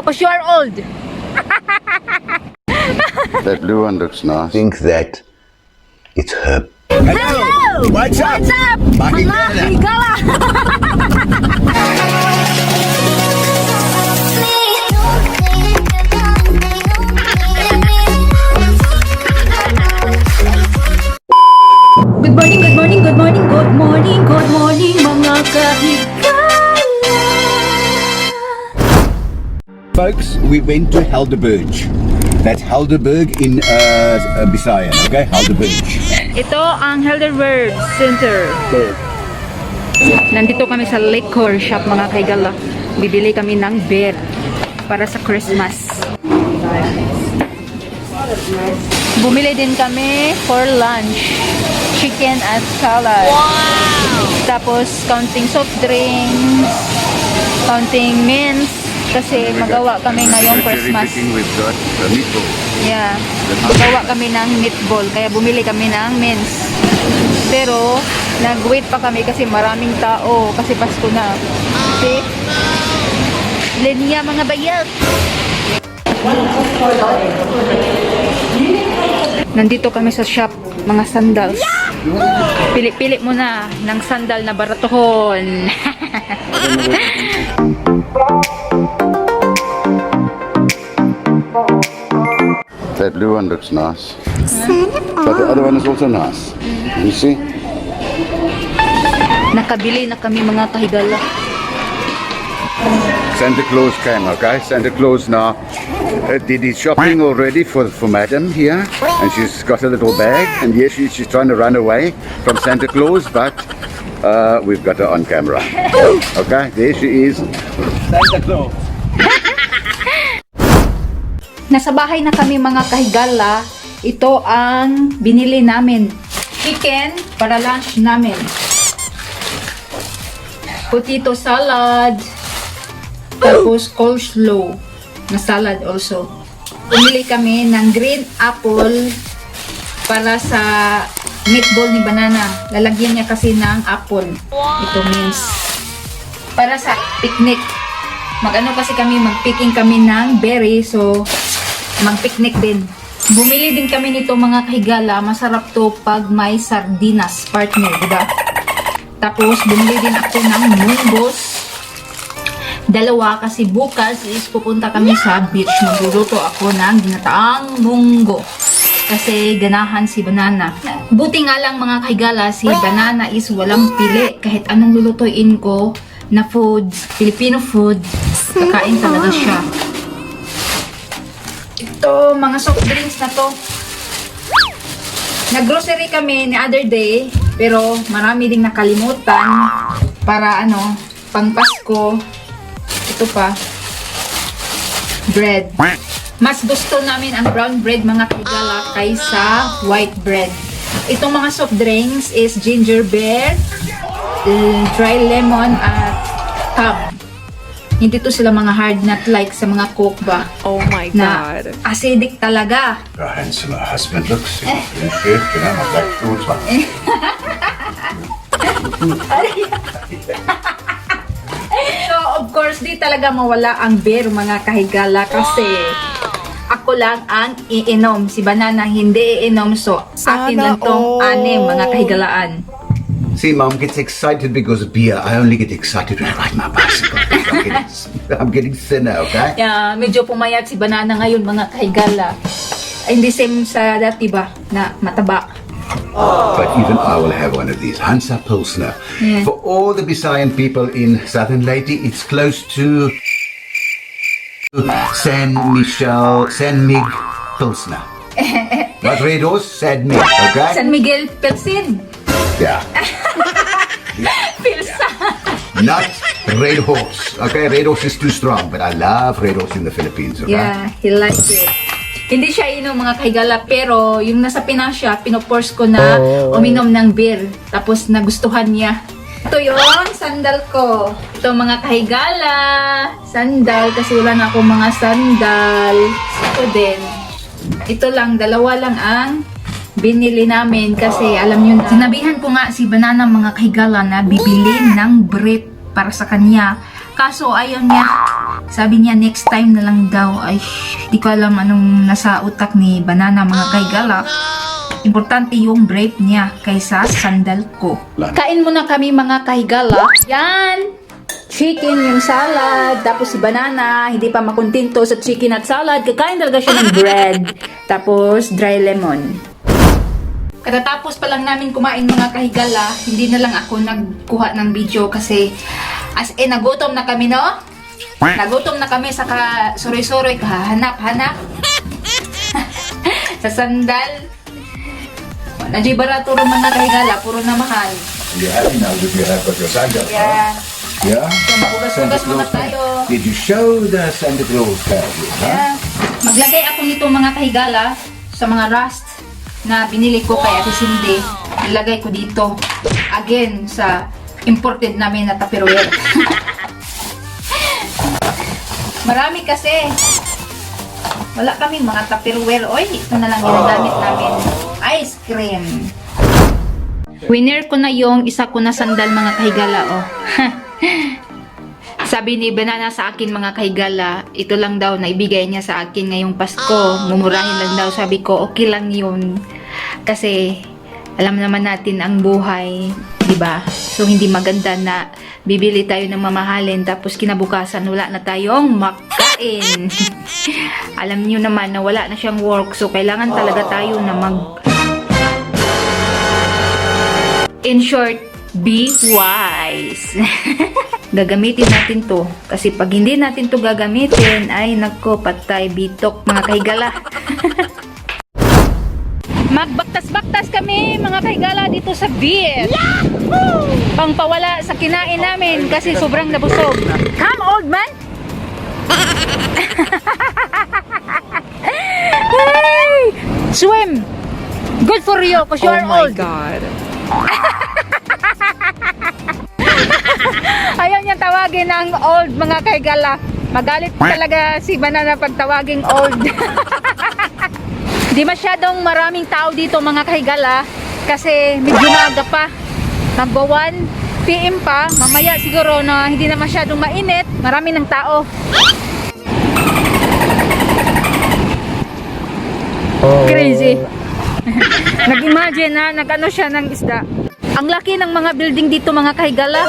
Because you are old. That blue one looks nice. Think that it's her. Hello! What's up? What's up? Mahigala. Mga higala! Good morning, good morning, good morning, good morning, good morning, mga kahigala! Folks, we went to Helderberg. That's Helderberg in Bisayan, okay? Helderberg. Ito ang Helderberg Center. Nandito kami sa liquor shop, mga kaigala. Bibili kami ng beer para sa Christmas. Bumili din kami for lunch. Chicken at salad. Tapos counting soft drinks, counting mints, kasi magawa kami ngayong Cherry Christmas. Picking, we've got the meatball. Yeah. Gawa kami ng meatball, kaya bumili kami ng mince. Pero, nag-wait pa kami kasi maraming tao, kasi Pasko na. See? Linya, mga bayat! Nandito kami sa shop, mga sandals. Pili-pili mo na ng sandal na baratuhon. That blue one looks nice. But the other one is also nice. You see? Nakabili na kami, mga kahigala. Santa Claus came, okay? Santa Claus now did his shopping already for Madam here. And she's got a little bag. And yes, she's trying to run away from Santa Claus, but we've got her on camera. Okay, there she is. Santa Claus. Nasa bahay na kami, mga kahigala. Ito ang binili namin. Chicken para lunch namin. Potato salad. Tapos coleslaw na salad also. Bumili kami ng green apple para sa meatball ni Banana. Lalagyan niya kasi ng apple. Ito means para sa picnic. Mag-ano kasi kami, mag-picking kami ng berry. So, mag-picnic din. Bumili din kami nito, mga kahigala. Masarap to pag may sardinas partner, di ba? Tapos, bumili din ako ng munggos. Dalawa kasi bukas is pupunta kami sa beach. Magluluto ako ng ginataang munggo. Kasi ganahan si Banana. Buti nga lang, mga kahigala, si Banana is walang pili. Kahit anong lulutuin ko na food, Filipino food, kakain talaga siya. Ito, mga soft drinks na to. Nag-grocery kami ni other day, pero marami ding nakalimutan para ano, pang Pasko. Ito pa. Bread. Mas gusto namin ang brown bread, mga kigala, kaysa white bread. Itong mga soft drinks is ginger beer, dry lemon at tab. Hindi to sila mga hard, not like sa mga Coke ba Oh my na God. acidic talaga. How handsome her husband looks in his blue shirt, my black shorts. So, of course, di talaga mawala ang beer, mga kahigala, kasi ako lang ang iinom. Si Banana hindi iinom. So, akin Sana lang tong all. anim, mga kahigalaan. See, Mom gets excited because of beer. I only get excited when I ride my bicycle. I'm getting thinner, okay? Yeah, medyo pumayat si Banana ngayon, mga kahigala. Ay, hindi same sa dati ba, na mataba. But even I will have one of these. Hansa Pilsner. Yeah. For all the Bisayan people in Southern Leyte, it's close to San Michel, San Mig Pilsner. Not Red Horse, San Mig, okay? San Miguel Pilsin. Yeah. Pilsa. Not Red Horse. Okay, Red Horse is too strong, but I love Red Horse in the Philippines, okay? Yeah, he likes it. Hindi siya inom, mga kahigala, pero yung nasa Pinas siya, pinoforce ko na uminom ng beer. Tapos nagustuhan niya. Ito yung sandal ko. Ito, mga kahigala, sandal kasi wala na akong mga sandal. Ito din. Ito lang, dalawa lang ang binili namin kasi alam nyo na. Sinabihan ko nga si Banana, mga kahigala, na bibili ng brief para sa kanya. Kaso ayaw niya. Sabi niya next time na lang daw. Ay, di ko alam anong nasa utak ni Banana, mga kahigala. Importante yung brief niya kaysa sandal ko. Kain muna kami, mga kahigala. Yan! Chicken yung salad, tapos si Banana, hindi pa makontento sa chicken at salad, kakain talaga siya ng bread. Tapos dry lemon. Katatapos pa lang namin kumain, mga kahigala, hindi na lang ako nagkuha ng video kasi as in, nagutom na kami, no? Nagutom na kami sa ka suroy-suroy, kahanap-hanap sa sandal. Nandiyo barato ro, mga kahigala, puro na mahal. You happy now that you have got your sandal? Yeah. Yeah? So, maghugas-hugas muna tayo. Did you show the Santa Claus bag? Huh? Yeah. Maglagay ako nito, mga kahigala, sa mga rust na binili ko kay Ate Cindy. Ilagay ko dito. Again, sa imported namin na Tupperware. Marami kasi. Wala kaming mga Tupperware. Oy, ito na lang ginagamit namin. Ice cream. Winner ko na yung isa ko na sandal, mga kahigala, oh. Sabi ni Banana sa akin, mga kahigala, ito lang daw na ibigay niya sa akin ngayong Pasko. Mumurahin lang daw. Sabi ko, okay lang yun. Kasi alam naman natin ang buhay, di ba? So hindi maganda na bibili tayo ng mamahalin tapos kinabukasan wala na tayong makain. Alam niyo naman na wala na siyang work, so kailangan talaga tayo na mag. In short, be wise. Gagamitin natin to. Kasi pag hindi natin to gagamitin, ay nagko, patay, bitok, mga kahigala. Magbaktas-baktas kami, mga kahigala, dito sa beach. Pangpawala sa kinain namin kasi sobrang nabusog. Come, old man! Hey! Swim! Good for you because you Oh are my old. God. Ayaw niya tawagin ng old, mga kahigala. Magalit talaga si Banana pag tawaging old. Di masyadong maraming tao dito, mga kahigala, kasi medyo maaga pa. Magba 1 PM pa. Mamaya siguro na hindi na masyadong mainit. Marami ng tao. Crazy. Nag-imagine na nag-ano siya ng isda. Ang laki ng mga building dito, mga kahigala.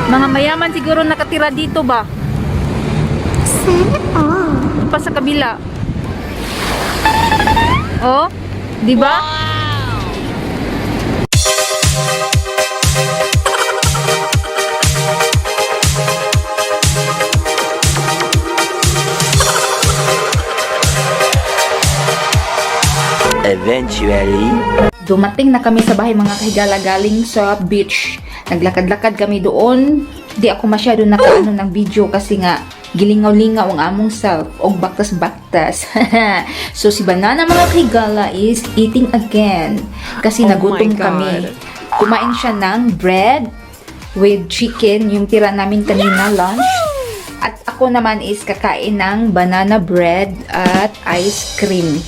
Mga mayaman siguro nakatira dito ba? Pa sa kabila. Oh, di ba? Eventually. Dumating na kami sa bahay, mga kahigala, galing sa beach. Naglakad-lakad kami doon. Di ako masyado nakaano ng video kasi nga gilingaw-lingaw ang among self og baktas-baktas. So si Banana, mga kahigala, is eating again kasi Oh my nagutom God. kami. Kumain siya ng bread with chicken, yung tira namin kanina lunch. At ako naman is kakain ng banana bread at ice cream.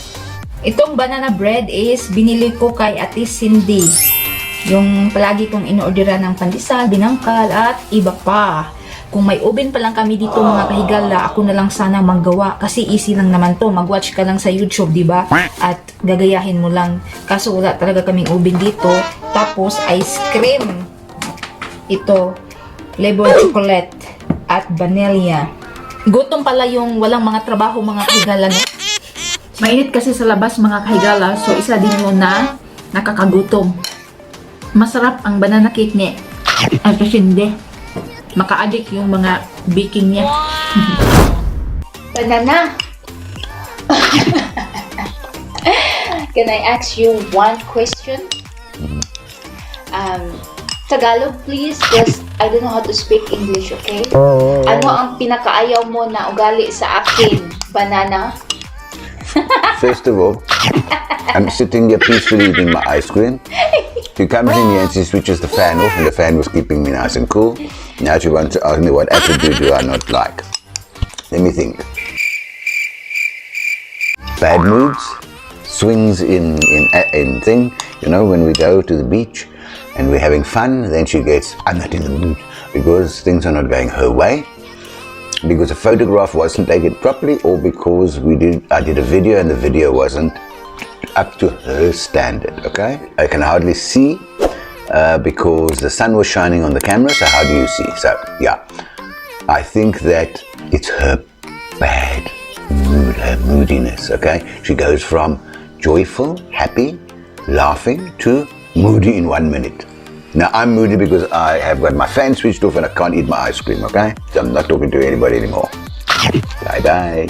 Itong banana bread is binili ko kay Ate Cindy. Yung palagi kong inoorderan ng pandesal, binangkal, at iba pa. Kung may oven pa lang kami dito, mga kahigala, ako na lang sana maggawa. Kasi easy lang naman to. Mag-watch ka lang sa YouTube, di ba? At gagayahin mo lang. Kaso wala talaga kaming oven dito. Tapos ice cream. Ito, flavor chocolate at vanilla. Gutom pala yung walang mga trabaho, mga kahigala, no? Mainit kasi sa labas, mga kahigala, so isa din yun na nakakagutom. Masarap ang banana cake ni Ate Cindy. Maka-addict yung mga baking niya. Banana! Can I ask you one question? Tagalog, please, because I don't know how to speak English, okay? Ano ang pinakaayaw mo na ugali sa akin, Banana? First of all, I'm sitting here peacefully eating my ice cream. She comes in here and she switches the fan off, and the fan was keeping me nice and cool. Now she wants to ask me what attribute do I not like. Let me think. Bad moods, swings in thing. When we go to the beach and we're having fun, then she gets, "I'm not in the mood," because things are not going her way. Because a photograph wasn't taken properly or because we did I did a video and the video wasn't up to her standard, okay? I can hardly see because the sun was shining on the camera, so how do you see? So, yeah. I think that it's her bad mood, her moodiness, okay? She goes from joyful, happy, laughing to moody in one minute. Now, I'm moody because I have got my fan switched off and I can't eat my ice cream, okay? So I'm not talking to anybody anymore. Bye bye.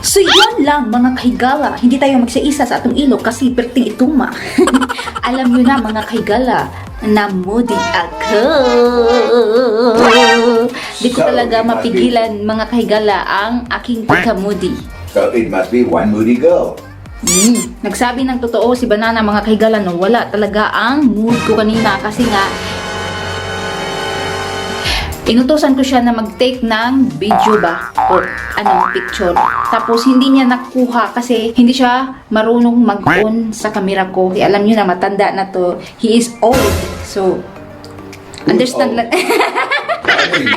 So yun lang, mga kahigala. Hindi tayo magsaisa sa atong ilok kasi perting ituma. Alam nyo na, mga kahigala, na moody ako. Di ko So, talaga it must be- mapigilan, mga kahigala, ang aking pagka-moody. So it must be one moody girl. Nagsabi ng totoo si Banana, mga kahigala, no, wala talaga ang mood ko kanina kasi nga inutosan ko siya na mag-take ng video ba o anong picture. Tapos hindi niya nakuha kasi hindi siya marunong mag-on sa camera ko. Eh, alam niyo na matanda na to. He is old. So, understand Old? lang.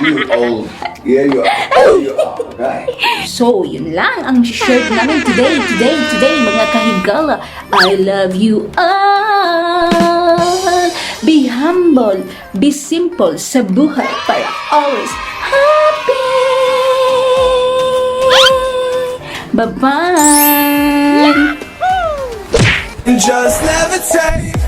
You old. Yeah, you are. You are. Okay. So, yun lang ang share namin today, today, today, mga kahigala. I love you all. Be humble, be simple sa buhay para always happy. Bye-bye! Just levitate.